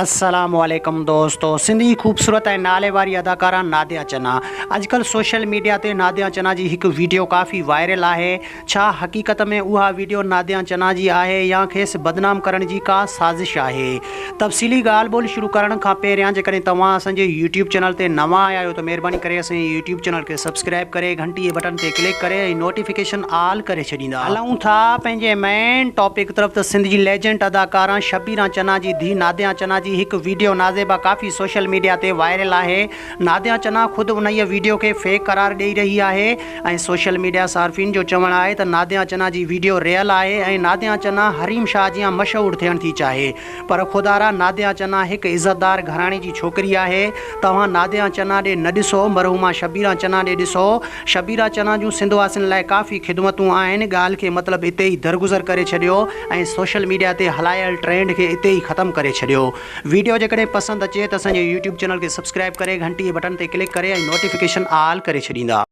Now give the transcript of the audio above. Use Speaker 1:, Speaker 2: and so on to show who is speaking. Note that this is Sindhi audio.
Speaker 1: السلام عليڪم دوستو سنڌ جي خوبصورت ۽ نالي واري اداڪارا ناديه چنا اڄڪلھ سوشل ميڊيا تي ناديه چنا جي هڪ ويڊيو ڪافي وائرل آهي ڇا حقيقت ۾ اها ويڊيو ناديه چنا جي آهي يا کيس بدنام ڪرڻ جي ڪا سازش آهي تفصيلي ڳالھ ٻولھ شروع ڪرڻ کان پهريان جيڪڏهن توهان اسان جي يوٽيوب چينل تي نوان آيا آهيو ته مهرباني ڪري اسان جي يوٽيوب چينل کي سبسڪرائب ڪري گهنٽي جي بٽڻ تي ڪلڪ ڪري ۽ نوٽيفڪيشن آل ڪري ڇڏيندا. هلون ٿا پنهنجي مين ٽاپڪ طرف ته سنڌ جي ليجنڊ اداڪارا شبيرا چنا جي ڌيء ناديا چنا جي هڪ ويڊيو نازيبا ڪافي سوشل ميڊيا تي وائرل آهي. ناديا چنا خود انهيء ويڊيو کي فيڪ قرار ڏئي رهي آهي ۽ سوشل ميڊيا صارفين جو چوڻ آهي ته ناديا چنا جي ويڊيو ريئل آهي ۽ ناديا چنا حريم شاهه جيان مشهور ٿيڻ ٿي چاهي پر خدارا ناديا چنا هڪ عزتدار گهراڻي جي ڇوڪري آهي توهان ناديا چنا ڏي نه ڏسو مرحومه شبيرا چنا ڏي ڏسو شبيرا چنا جون سنڌ واسين لاء ڪافي خدمتون آهن ڳالهه کي مطلب اتي ئي درگذر ڪري ڇڏيو ۽ سوشل ميڊيا تي هلايل ٽرينڊ کي اتي ئي ختم ڪري ڇڏيو ويڊيو جيڪڏهن پسند اچي ته اسان جي يوٽيوب چينل کي سبسڪرائب ڪري گهنٽي جي بٽڻ تي ڪلڪ ڪري ۽ نوٽيفڪيشن آل ڪري ڇڏيندا.